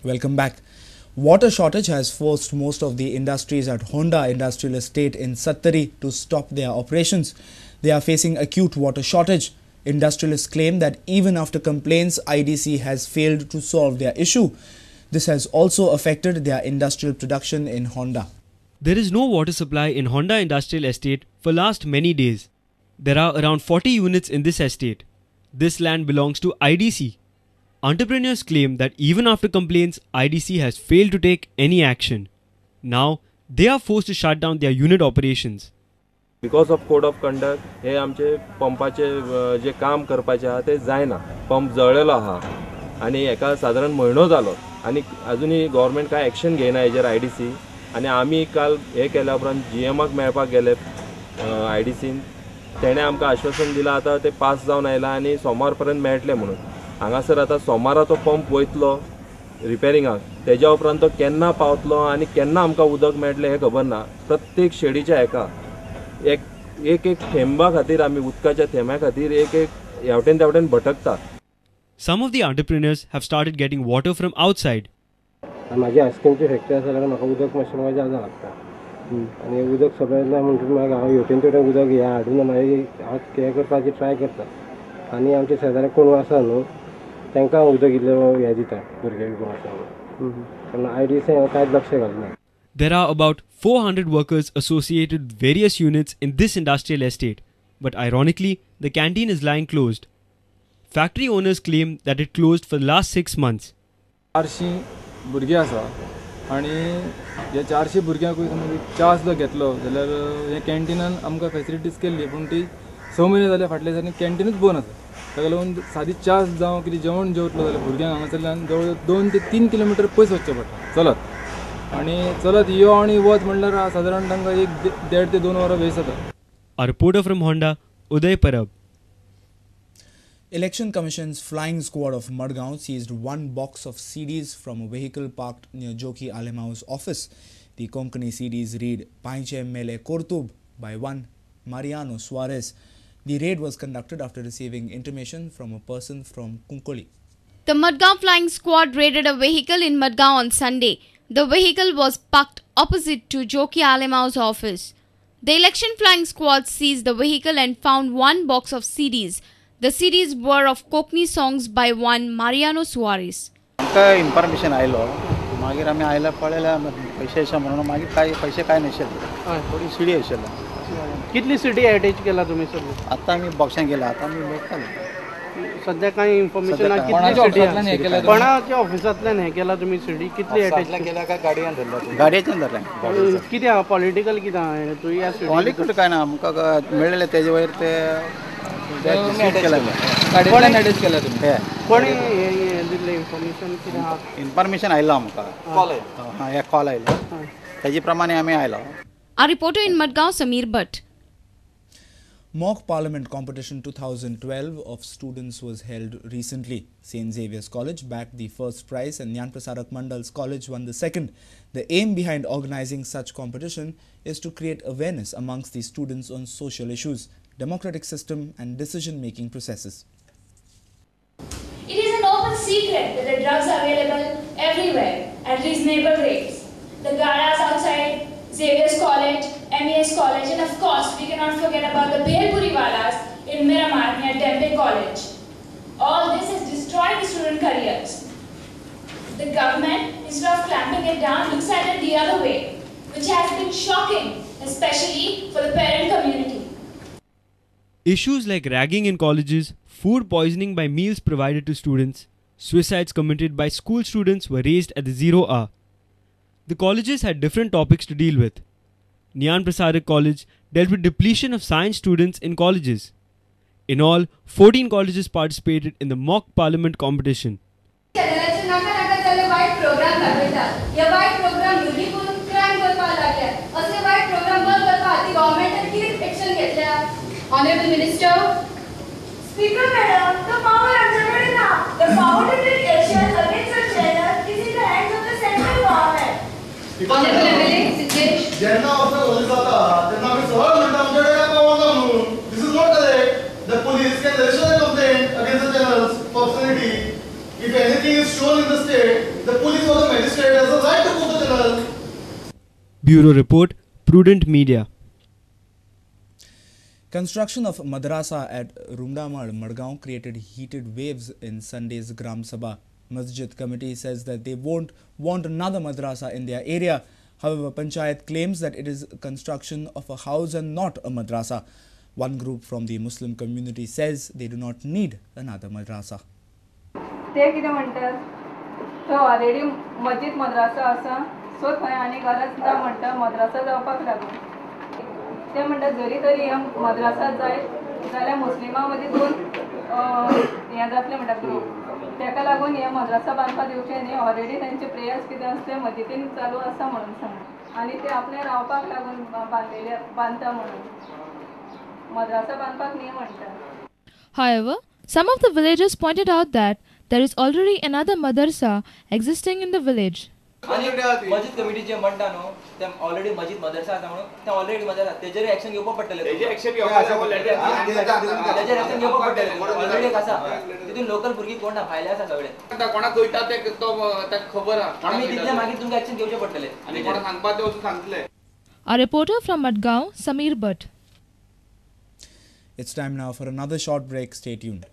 Welcome back. Water shortage has forced most of the industries at Honda Industrial Estate in Sattari to stop their operations. They are facing acute water shortage. Industrialists claim that even after complaints, IDC has failed to solve their issue. This has also affected their industrial production in Honda. There is no water supply in Honda Industrial Estate for last many days. There are around 40 units in this estate. This land belongs to IDC. Entrepreneurs claim that even after complaints, IDC has failed to take any action. Now, they are forced to shut down their unit operations. Because of code of conduct, हे आमचे पंपाचे जे काम करपाचे आहा ते जायना. Pump जळलेलो आहा आनी एका सादारण म्हयनो जालो आनी अजुनूय गव्हर्मेंट कांय एक्शन घेयना हेजेर IDC. आनी आमी काल हे केल्या उपरांत GMाक मेळपाक गेले IDCन. तेणें आमकां आश्वासन दिलां आतां ते पास जावन आयला आनी सोमार पर्यंत मेळटले म्हणून. हांगासर आतां सोमारा तो पंप वयतलो रिपेरिंगाक, तेज्या उपरांत तो केन्ना पावतलो आनी केन्ना आमकां उदक मेळटलें हें खबर ना. प्रत्येक शेडीच्या हेका एक एक एक थेंबा खातीर आमी उदकाच्या थेंब्या खातीर एक एक हेवटेन तेवटेन भटकता. Some of the entrepreneurs have started getting water from outside. माझी आयस्क्रीमची फॅक्टरी आसा जाल्यार म्हाका उदक मातशें म्हाका जादा लागता आनी उदक सगळें ना म्हणटकीर मागीर हांव हेवटेन तेवटेन उदक हें हाडून मागीर हांव हें करपाची ट्राय करता आनी आमच्या शेजाऱ्याक कोण आसा न्हू तांकां उदक इल्लें हें दिता भुरगे बी कोण आसा पूण IDC कांयच लक्ष घालना. There are about 400 workers associated with various units in this industrial estate, but ironically, the canteen is lying closed. Factory owners claim that it closed for the last 6 months. 400 भुरगीं आसा आनी ह्या 400 भुरग्यांकूय समज च्या सुद्दां घेतलो जाल्यार हे कॅन्टिनान आमकां फेसिलिटीज केल्ली, पूण ती 6 म्हयने जाले फाटल्या दिसांनी कॅन्टिनूच बंद आसा. ताका लागून सादी च्या जावं कितें जेवण जेवतलो जाल्यार भुरग्यांक हांगासरल्यान जवळ जवळ 2 ते 3 किलोमिटर पयस वचचें पडटा चलत, आनी चलत यो आनी वच म्हणल्यार सादारण तांकां 1.5 ते 2 वरां वेस्ट जाता. A reporter from Honda, Uday Parab. Election Commission's flying squad of Madgaon seized one box of CDs from a vehicle parked near Joki Alemao's office. The Konkani CDs read Painche Mele Kortub by one Mariano Suarez. The raid was conducted after receiving intimation from a person from Kunkoli. The Madgaon flying squad raided a vehicle in Madgaon on Sunday. The vehicle was parked opposite to Joki Alemao's office. The election flying squad seized the vehicle and found one box of CDs. The CDs were of Kokni songs by one Mariano Suarez. आमकां information आयलो, मागीर आमी आयला पळयल्या पयशे आसा म्हणून, मागीर काय पयशे काय नाशिल्ले, थोडी सीडी आशिल्ले. कितली सीडी अटॅच केला तुमी सगळी? आतां आमी बॉक्सान गेला, आतां आमी बघताले. सध्या काय इन्फॉर्मेशन कितली कोणाच्या ऑफिसांतल्यान हें केला तुमी सीडी कितली अटॅच केला काय गाडयेन धरला? गाडयेच्यान धरला. कितें आहा पॉलिटिकल कितें आहा तूं ह्या पॉलिटिकल काय ना, आमकां मेळ्ळेलें तेजे वयर ते इन्फॉर्मेशन आयलो आमकां, हे कॉल आयलो तेजे प्रमाणे आमी आयलो. Our reporter in Madgaon, Sameer Bhatt. Mock Parliament Competition 2012 of students was held recently. St. Xavier's College bagged the first prize and Nyan Prasarak Mandal's College won the second. The aim behind organizing such competition is to create awareness amongst the students on social issues, democratic system and decision-making processes. It is an open secret that the drugs are available everywhere at reasonable rates. The gadas outside Xavier's College, MES College, and of course we cannot forget about the Bhelpuri Walas in Miramar near Tempe College. All this has destroyed the student careers. The government, instead of clamping it down, looks at it the other way, which has been shocking, especially for the parent community. Issues like ragging in colleges, food poisoning by meals provided to students, suicides committed by school students were raised at the 0 hour. The colleges had different topics to deal with. Nyan Prasarak College dealt with depletion of science students in colleges. In all, 14 colleges participated in the mock parliament competition. Honorable Minister. Speaker Madam, the power आमच्याकडे ना. The power to take action against the channel is in the hands of the central government. Honorable MLA Siddesh. जेन्ना वचून वचून जाता तेन्ना आमी सरळ म्हणटा आमच्याकडे काय पावर ना म्हणून. This is not correct. The police can register a complaint against the channels for obscenity. If anything is shown in the state, The police or the magistrate has a right to close the channel. Bureau Report, Prudent Media. Construction of madrasa at Rumdamal, Madgaon created heated waves in Sunday's Gram Sabha. Masjid committee says that they won't want another madrasa in their area. However, Panchayat claims that it is construction of a house and not a madrasa. One group from the Muslim community says they do not need another madrasa. ते कितें म्हणटात तो already मस्जिद मद्रासा आसा so थंय आनी गरज ना म्हणटा मद्रासा जावपाक लागून ते म्हणटात जरी तरी हे मद्रासा जायत जाल्यार मुस्लिमां मदीं दोन हें जातलें म्हणटा ग्रूप तेका लागून हे मद्रासा बांदपाक दिवचें न्ही ऑलरेडी तांचे प्रेयर्स कितें आसा ते मस्जिदीन चालू आसा म्हणून सांगता आनी ते आपले रावपाक लागून बांदलेले बांदता म्हणून मद्रासा बांदपाक न्ही म्हणटा. However, some of the villagers pointed out that there is already another madrasa existing in the village. मस्जिद कमिटी जे म्हणटा न्हू ते ऑलरेडी मस्जिद मदरसा आसा म्हणून ते ऑलरेडी मदरसा तेजेर एक्शन घेवपाक पडटलें. तेजेर एक्शन घेवपाक पडटलें. ऑलरेडी एक आसा तितून लोकल भुरगीं कोण ना भायले आसा सगळे. कोणाक कळटा ते तो ताका खबर आहा. आमी तितले मागीर तुमकां एक्शन घेवचें पडटलें आनी कोणाक सांगपा ते वचून सांगतले. A reporter from Madgaon, Sameer Bhatt. It's time now for another short break. Stay tuned.